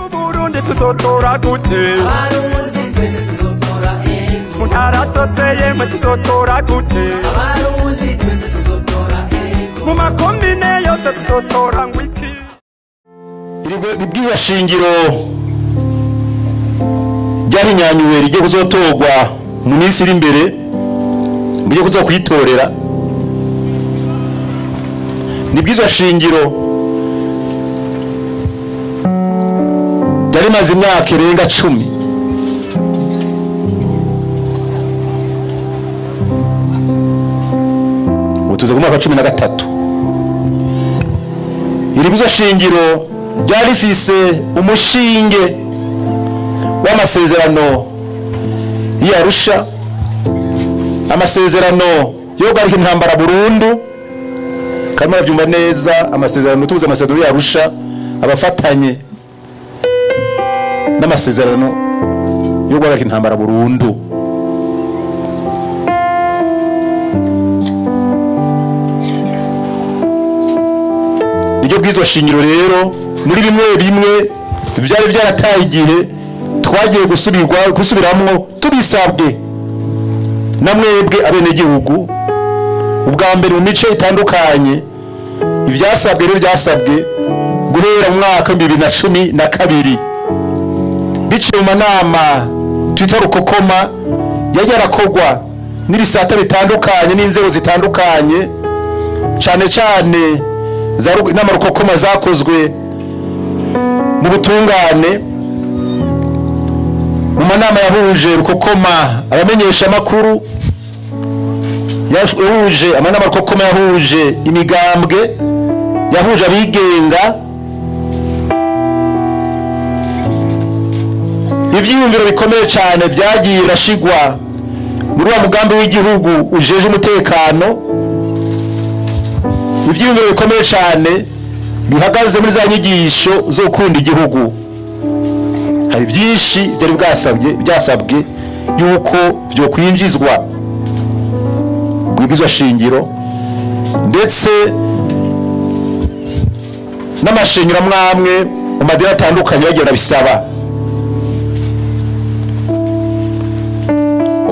Uburundi tuzotora gute? Abarundi twese tuzotora ego. Mu ntara zose yemwe tuzotora gute? Abarundi twese tuzotora ego. Mu makomine yose tuzotora ngwiki? Ibwirizwa shingiro ryarinyanyuwe rigiye kuzotorwa mu minsi iri imbere, mugiye kuzokwitorera. Ni ibwirizwa shingiro ryari rimaze imyaka irenga 10. Ubu tuze ku mwaka wa 13. Iri bwirizwa shingiro ryari rifise umushinge w'amasezerano y'Arusha, amasezerano yo guhagarika intambara burundu. Kandi muravyumva neza, amasezerano tubuze amasezerano y'Arusha abafatanye n'amasezerano yo guhagarika intambara burundu. Iryo bwirizwa shingiro rero muri bimwe bimwe vyari vyarataye igihe, twagiye gusubiramwo tubisabwe na mwebwe abenegihugu. Ubwa mbere mu mice itandukanye ivyasabwe rero byasabwe guhera mu mwaka 2012 biciye mu manama twita rukokoma yagiye arakogwa n'ibisata bitandukanye n'inzego zitandukanye, cane cane inama rukokoma zakozwe mu butungane, mu manama yahuje rukokoma abamenyesha makuru, yahuje amanama rukokoma, yahuje imigambwe, yahuje abigenga. Ivyiyumviro bikomeye cyane byagiye birashigwa muri wa mugambi w'igihugu ujeje umutekano. Ivyiyumviro bikomeye cyane bihagaze muri za nyigisho zo gukunda igihugu. Hari byinshi byari byasabwe yuko byo kwinjizwa mu bwirizwa shingiro, ndetse n'amashingiro amwe mu madini atandukanye bagiye barabisaba.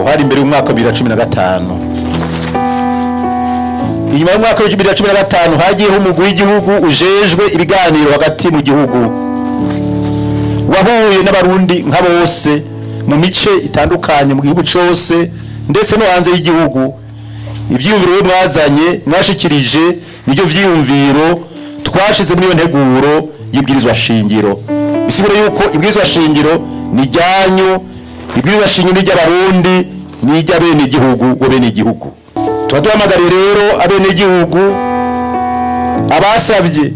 Hari imbere y'umwaka wa 2015. Inyuma y'umwaka wa 2015 hagiyeho umugwi w'igihugu ujejwe ibiganiro hagati mu gihugu, wahuye n'abarundi nka bose mu mice itandukanye mu gihugu cose ndetse no hanze y'igihugu. Ivyiyumviro mwazanye mwashikirije nibyo vyiyumviro twashize muri iyo nteguro y'ibwirizwa shingiro. Bisigura yuko ibwirizwa shingiro ni ryanyu, ibwirizwa shingiro ni ry'abarundi, ni iry'abenegihugu bo benegihugu. Tuba duhamagariye rero abenegihugu abasabye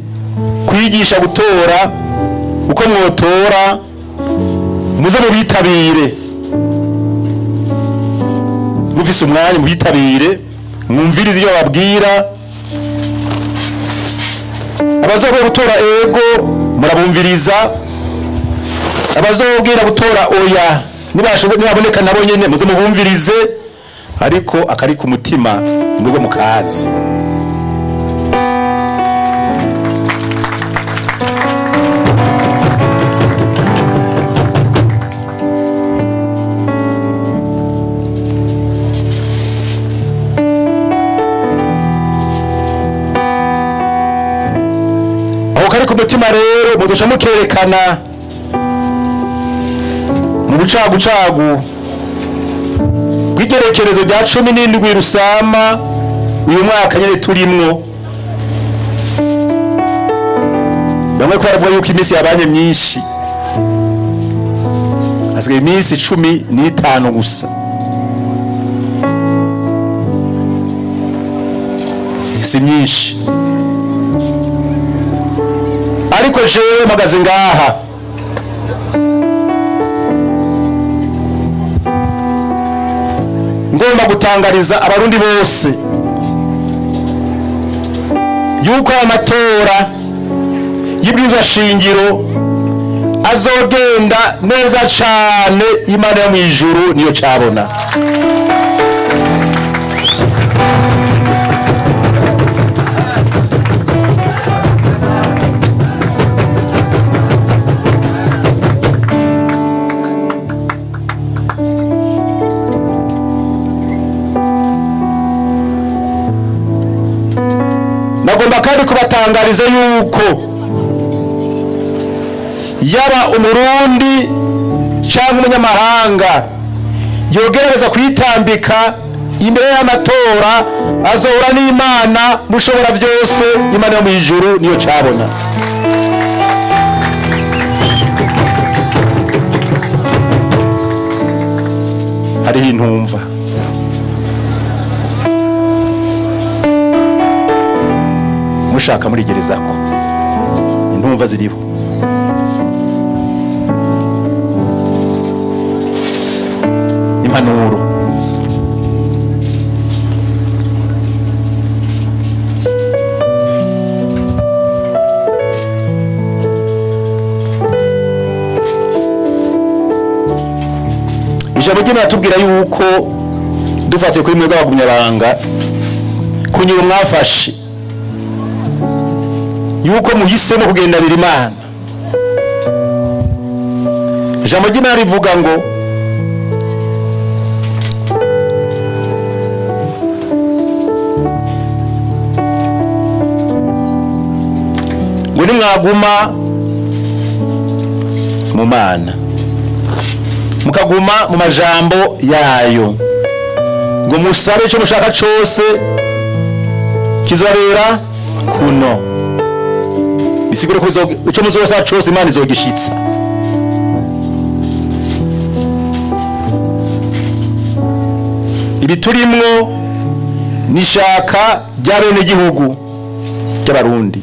kwigisha gutora uko mwotora, muze mubitabire, mufise umwanya mubitabire, mwumvirize ibyo bababwira. Abazobwira gutora ego murabumviriza, abazobwira gutora oya nibaboneka nabo nyene muze mubumvirize, ariko akari ku mutima nubwo mukazi. Aho kari ku mutima rero muduca mukerekana mu bucagucagu bw'igerekerezo rya 17 Rusama uyu mwaka nyene turimwo. Bamwe ko baravuga yuko iminsi yabanye myinshi, hasigaye iminsi 15 gusa. Si myinshi, ariko jewe mpagaze ngaha ngomba gutangariza abarundi bose yuko amatora y'ibwirizwa shingiro azogenda neza cane. Imana yo mw'ijuru niyo cabona. Ndabatangariza yuko yaba umurundi cyangwa umunyamahanga yogerageza kwitambika imbere y'amatora azohura n'Imana mushobora byose. Imana yo mu ijuru niyo cabona. Hariho intumva mushaka muri gereza ko intumva ziriho. Impanuro ijambo ry'Imana tubwira yuko dufatiye kuri mwebwe abagumyabanga kunyura mwafashe yuko muhisemo kugendanira Imana. Ijambo ry'Imana rivuga ngo nimwaguma mu Mana mukaguma mu majambo yayo ngo musabe icyo mushaka cyose kizobera kuno. Bisigure ko icyo muzosaba cyose Imana izogishitsa. Ibi turimwo nishaka ry'abene gihugu cy'abarundi.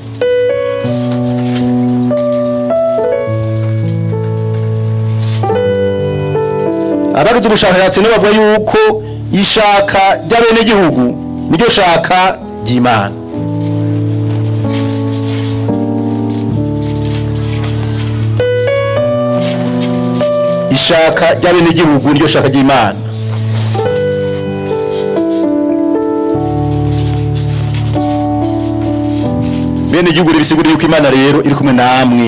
Abagize ubushakashatsi nabo bavuga yuko ishaka ry'abene gihugu niryo shaka ry'Imana. Ishaka ry'abene gihugu niryo shaka ry'Imana. Bene gihugu ribisigura yuko Imana rero iri kumwe namwe.